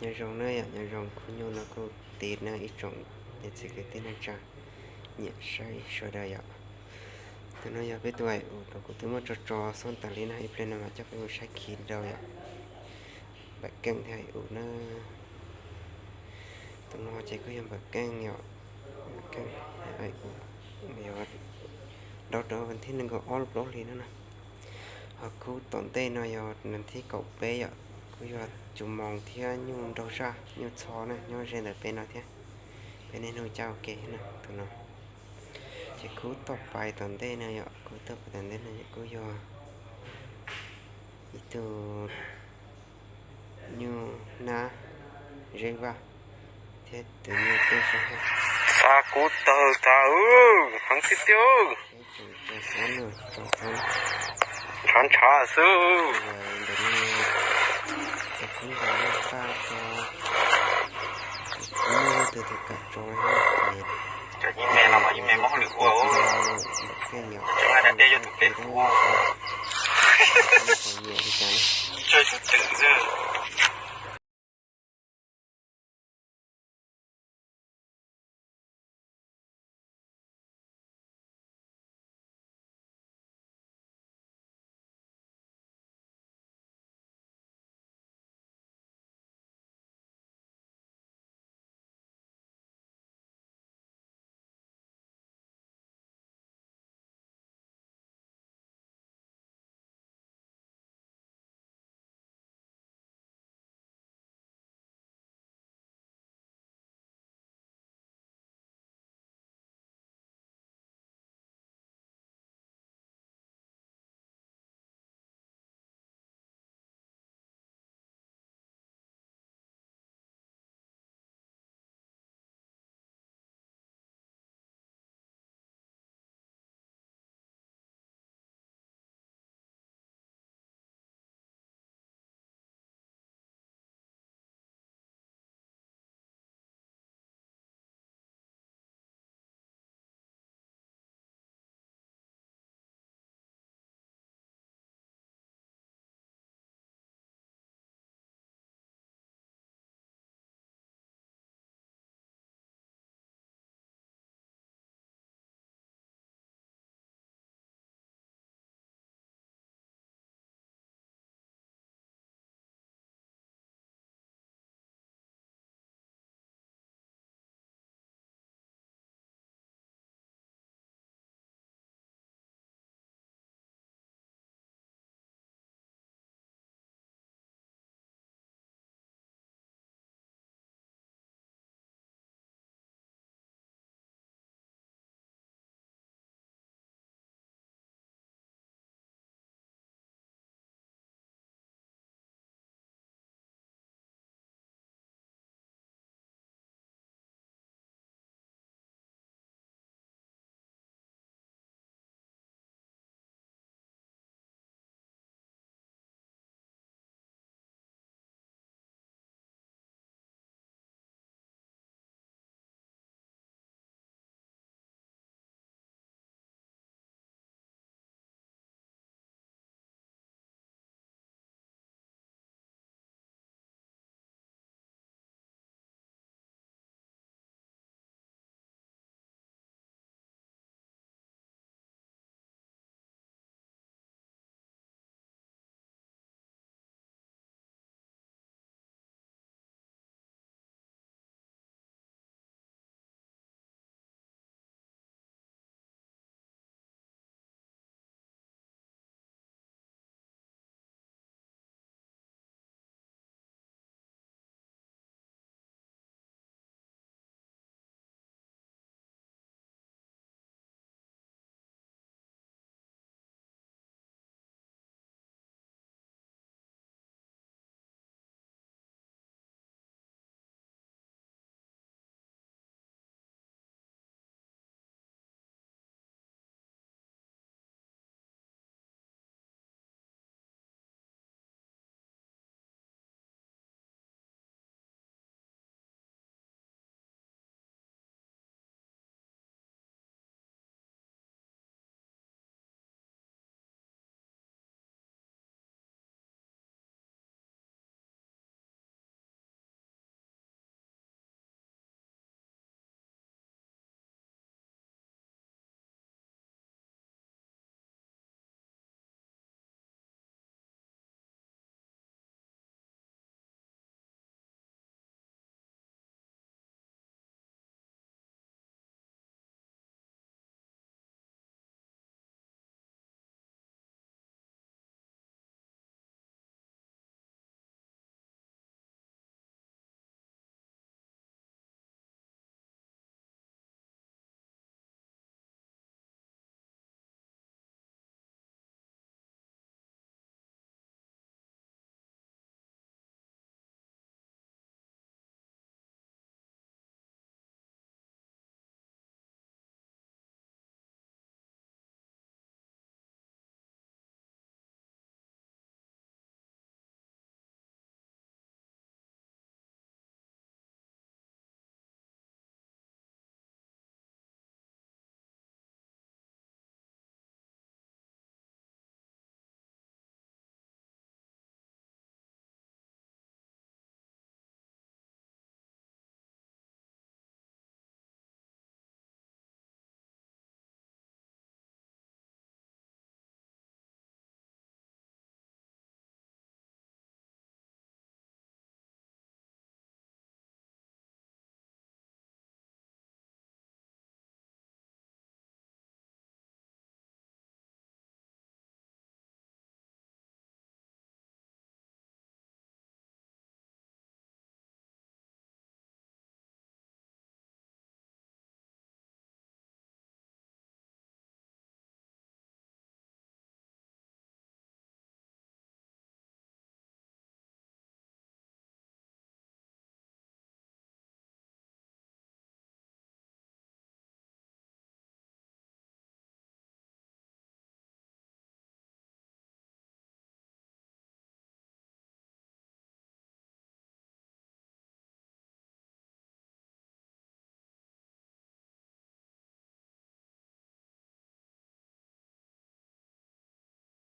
Nyob zoo na yom, nyob zoo khub nyuj no kuj tiv na ib tsoom niam txiv kwv tij neej tsa nyiam saib sawv daws yom. Tus no yog peb tus aim us uas kuv twb muab tso tso xoob tas li no, ib pliag no mas coj peb mus saib khi rau yom. Npawm keej thiab aim us na. Tus no ces kuj yog npawm keej yom. Npawm keej, aim us yog nrau rau vas thib nees nkaum ob plaub hli no na. Ho khub tom ntej no yog vas thib kaum peb yom, kuj yog tsu moos thiab nyuj nraug zaj nyuj txho na, nyob ze ntawm peb no thiab. Peb niaj hnub cab ua ke na tus no. Ces khub toj pais tom ntej no yom, khub toj pais tom ntej no kuj yog ib tug nyuj nab zeb vaj thiab tus nyuj teb sab hab. Tag kuv tawg tag, heev tiag tiag. Tsoom tso xov no, tsoom xov ntshav ntshav xwb. Ntawm no tus khub nqa laj qaj tso, kuv muaj leej twg tau kam tso thiab ces cov nyiaj me no mas yeej me mob lwm ua, npawm keej yom, npawm keej yog tus peb kuv tau nyiam li cas na. Tsawg tsum twm xwb.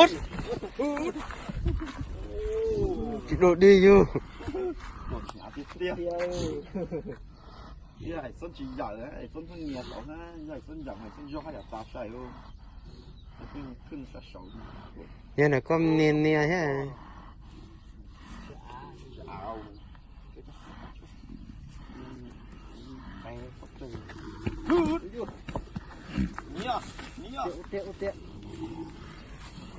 Ub, tsis dua dig yug. Yog hais xoob tsis yawm, hais xoob ntxhua nias tau na, yog hais xoob yawm hais xoob zog haj yam tas sai. Yog na koj nias nias thiab.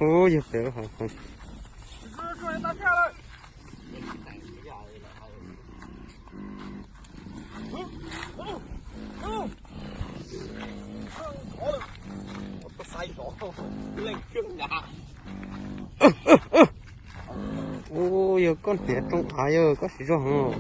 Ub, yog pem hov. Ub, yog koj hniav rooj av yog koj siv zog heev.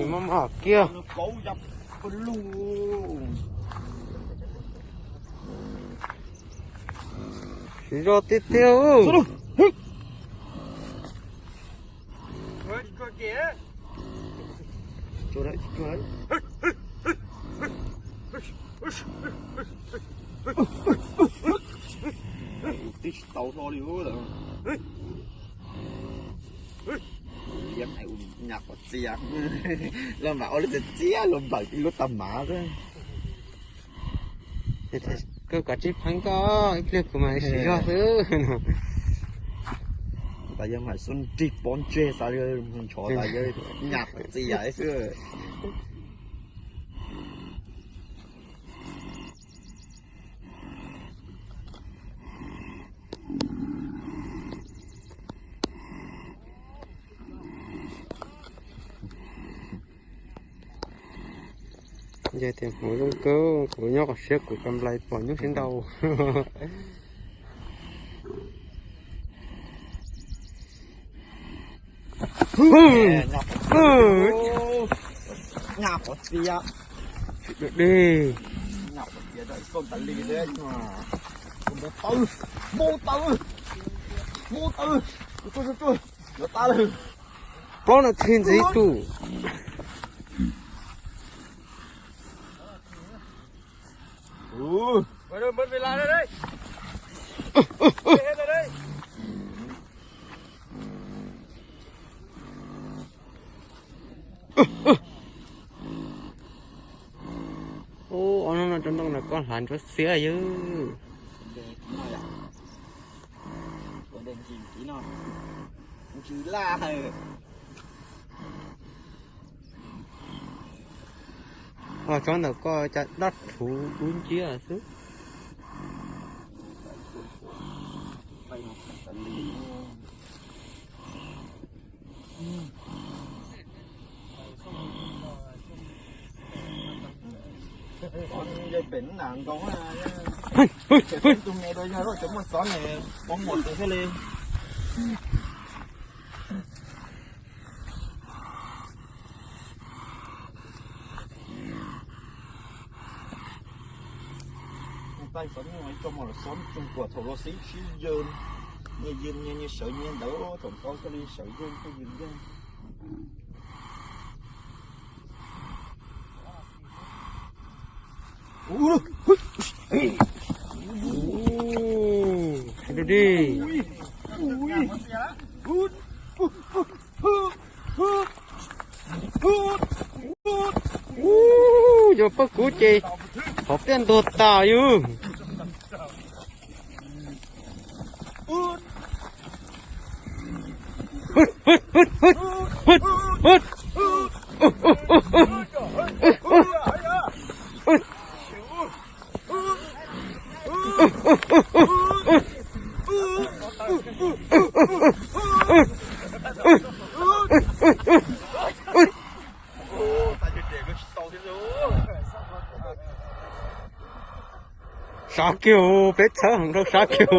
Maj maj kiag. Siv zog tiag tiag. Twb tsis tau hlo li. Liab hais ua nyab qhov txias, los mam ua lub txias txias los nplawm ib lub tag mav xwb. Koj kav tsij pheej koj, ib pliag kuv mam siv zog xwb. Tas yog mam xub nrig pob ntseg xav nrov tas yog nyab qhov txias xwb. Ces tias hmoov zoo kawg, kuv nyob qhov siab kuv ka nplais pom nyuj siab ntau. Nyab qhov txias. Deg. Nyab qhov txias, xoj tas li thiab. Mus taw, mus taw, mus taw, yuav tas lawm. Plaub nas this ntxiv tus. Ub, ob hnub no rau ntoo no koj hlav ntsuab xiab yog. Tsob ntawm koj cas daj rhuv dub nciab xwb. Pem nab nkoos, tus me dua yog cov muaj xov ne, poob muaj tus thiaj li. Tais xov nyuj ib co muaj los xov tsoog kuam thaum los xib sib yws, nyias yws nyias, nyias sawv nyias ntawd, thaum ntau thiaj li sawv yws thiaj yws yws. Ub, yog pab kuv ces qhov tiaj ntuag tas yus. Sab kiag, peb txhawb heev rau sab kiag.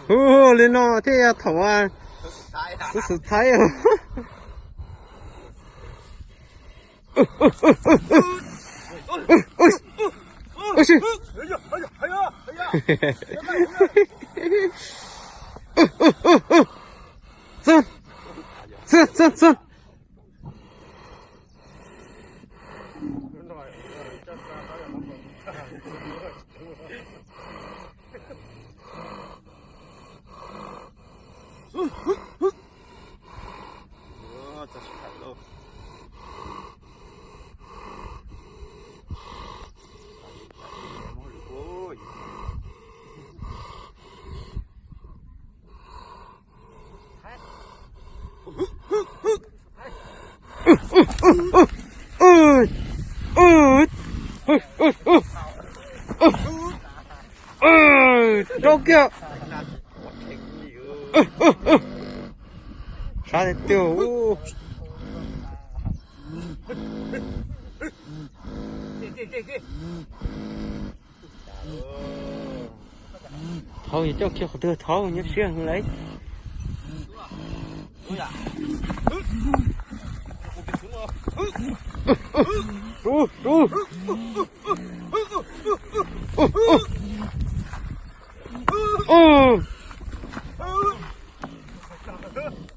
Hu, li no thiaj yog thaum xub xub thaib. Txog, txog, txog, txog. Rau kiag. Sab tiag tiag. Thaub, yog coj kiag qhov twg thaub, nyob siab heev lauj. Rub, rub.